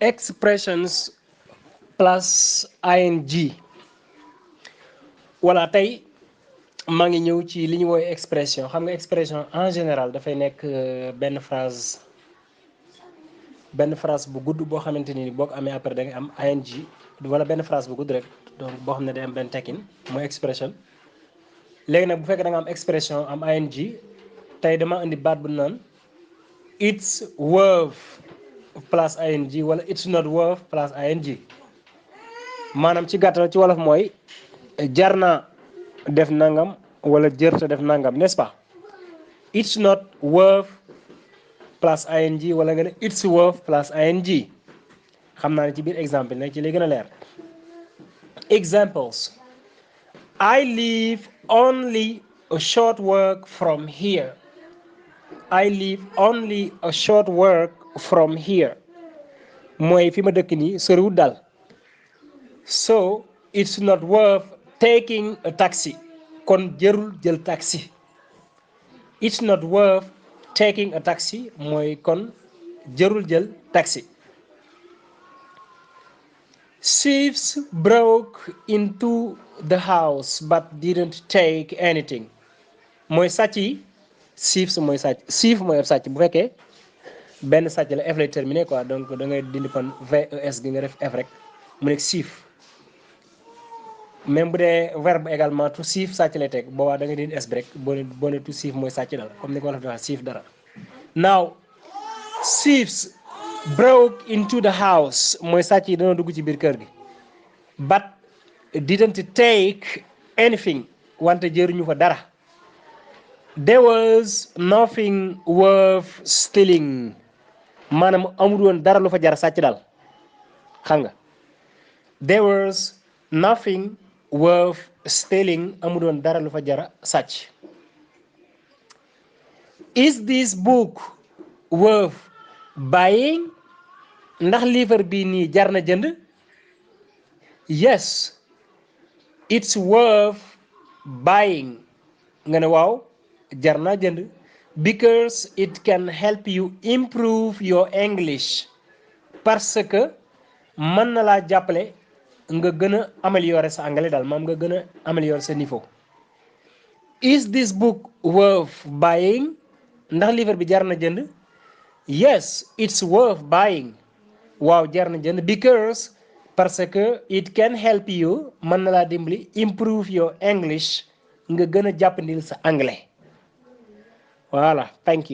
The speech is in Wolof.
expressions plus ing. Voilà, tey maa ngi ñëw ci li ñu woowee expression. Xam nga expression en général dafay nekk benn phrase bu gudd boo xamante ni boo ko amee après da nga am ing wala benn phrase bu gudd rek donc boo xam ne day am benn tekkin mooy expression. léegi nag bu fekkee da nga am expression am ing tey dama indi baat bu naan it's worth plus ing wala it's not worth plus ing. maanaam ci gàttal ci wolof mooy jar na def nangam wala jërta def nangam, n'est-ce pas? It's not worth plus ing wala nga ne it's worth plus ing. xam naa ne ci biir exemple nag ci lay gën a leer. Examples: I live only a short walk from here. I live only a short walk from here. mooy fi ma dëkk nii soriwul daal. So it's not worth taking a taxi. kon jërul jël taxi. It's not worth taking a taxi mooy kon jërul jël taxi. Thieves broke into the house but didn't take anything. mooy sàcc yi thieves mooy sàcc thief mooy ab sàcc bu fekkee benn sàcc la F lay terminé quoi donc da ngay dindi kon VES gi nga def F rek mu nekk thief. même bu dee verbe également to thief sàcc lay teg boobaa da nga dindi S bi rek boo ne to thief mooy sàcc dal comme ni ko wolof di wax thief dara. Now thieves broke into the house mooy sàcc yi dañoo dugg ci biir kër gi but didn't take anything wante jëruñu fa dara. There was nothing worth stealing maanaam amul woon dara lu fa jar sàcc daal xam nga. There was nothing worth stealing amul woon dara lu fa jar sàcc. Is this book worth buying? ndax livre bii nii jar na jënd? Yes, it's worth buying. nga ne waaw jar naa jënd. Because it can help you improve your English. parce que mën na laa jàppale nga gën a améliorer sa anglais daal maam nga gën a améliorer sa niveau. Is this book worth buying? ndax livre bi jar na jënd? Yes, it's worth buying. waaw jar na jënd. Because parce que it can help you mën na laa dimbali improve your English nga gën a jàppandil sa anglais. Voilà, thank you.